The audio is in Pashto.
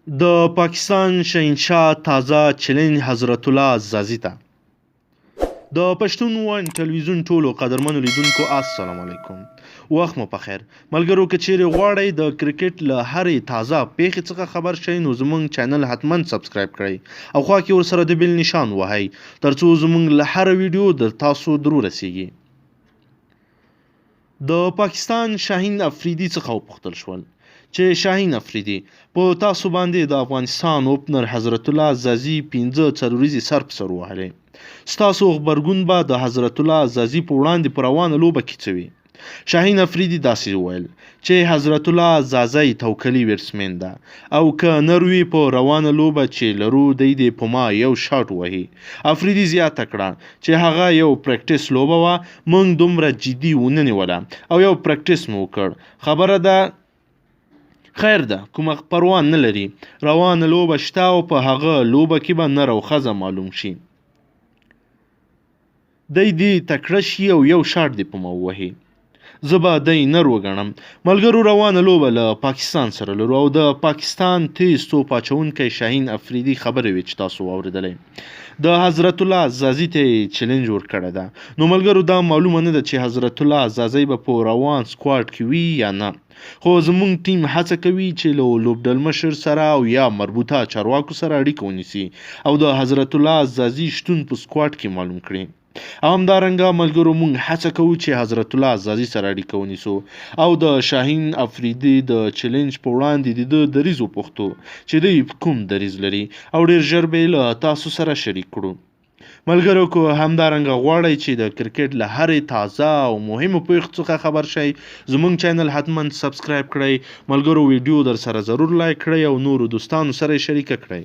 د پاکستان شهنشاه تازه چلنج حضرت الله ځاځي ته. د پښتون ون ټلویزیون ټولو قدرمنو لیدونکو السلام علیکم، وخت مو په خیر. ملګرو، که چیرې غواړئ د کرکټ له هرې تازه پیښې څخه خبر شئ، نو زمونږ چینل حتما سبسکرایب کړئ او خوا کې ورسره د بیل نشان وهئ، ترڅو زمونږ له هره ویډیو د تاسو درو رسیږي. د پاکستان شاهین افریدي څخه وپوښتل شول چې شاهین افریدي، په تاسو باندې د افغانستان اوپنر حضرت الله ځاځي 5 څلوریزې سر په سر ووهلې، ستاسو غبرګون به د حضرت الله ځاځي په وړاندې په روانه لوبه کې څه وي؟ شاهین افریدي داسې وویل چې حضرت الله ځاځی توکلي بیټسمین ده او که نر وي، په روانه لوبه چې لرو، دی دې په ما یو شاټ وهي. افریدي زیاته کړه چې هغه یو پریکټس لوبه وه، موږ دومره جدي ونه نیوله او یو پریکټس مو وکړ. خبره ده، خیر ده، کومه پروا نه لري. روانه لوبه شته او په هغه لوبه کې به نر او ښځه معلوم شي. دی دې تکړه شي او یو شاټ دې په ما ووهي، زه به دی نر وګڼم. ملګرو، روانه لوبه له پاکستان سره لرو او د پاکستان تیز توپ اچونکی شاهین افریدي خبرې وې چې تاسو واورېدلې، د حضرت الله ځاځي ته یې چلنج ورکړی ده. نو ملګرو، دا معلومه نه ده چې حضرت الله ځاځی به په روان سکواډ کې وي یا نه، خو زمونږ ټیم هڅه کوي چې له لوبډلمشر سره او یا مربوطه چارواکو سره اړیکه ونیسي او د حضرت الله ځاځي شتون په سکواډ کې معلوم کړي. او همدارنګه ملګرو، مونږ هڅه کوو چې حضرت الله ځاځي سره اړیکه ونیسو او د شاهین افریدي د چلنج په وړاندې د ده دریځ وپوښتو چې دی کوم دریځ لري او ډیر ژر به یې له تاسو سره شریک کړو. ملګرو، که همدارنګه غواړئ چې د کرکټ له هرې تازه او مهمو پیښو څخه خبر شئ، زمونږ چینل حتما سبسکرایب کړئ. ملګرو، ویډیو در سره ضرور لایک کړئ او نورو دوستانو سره یې شریکه کړئ.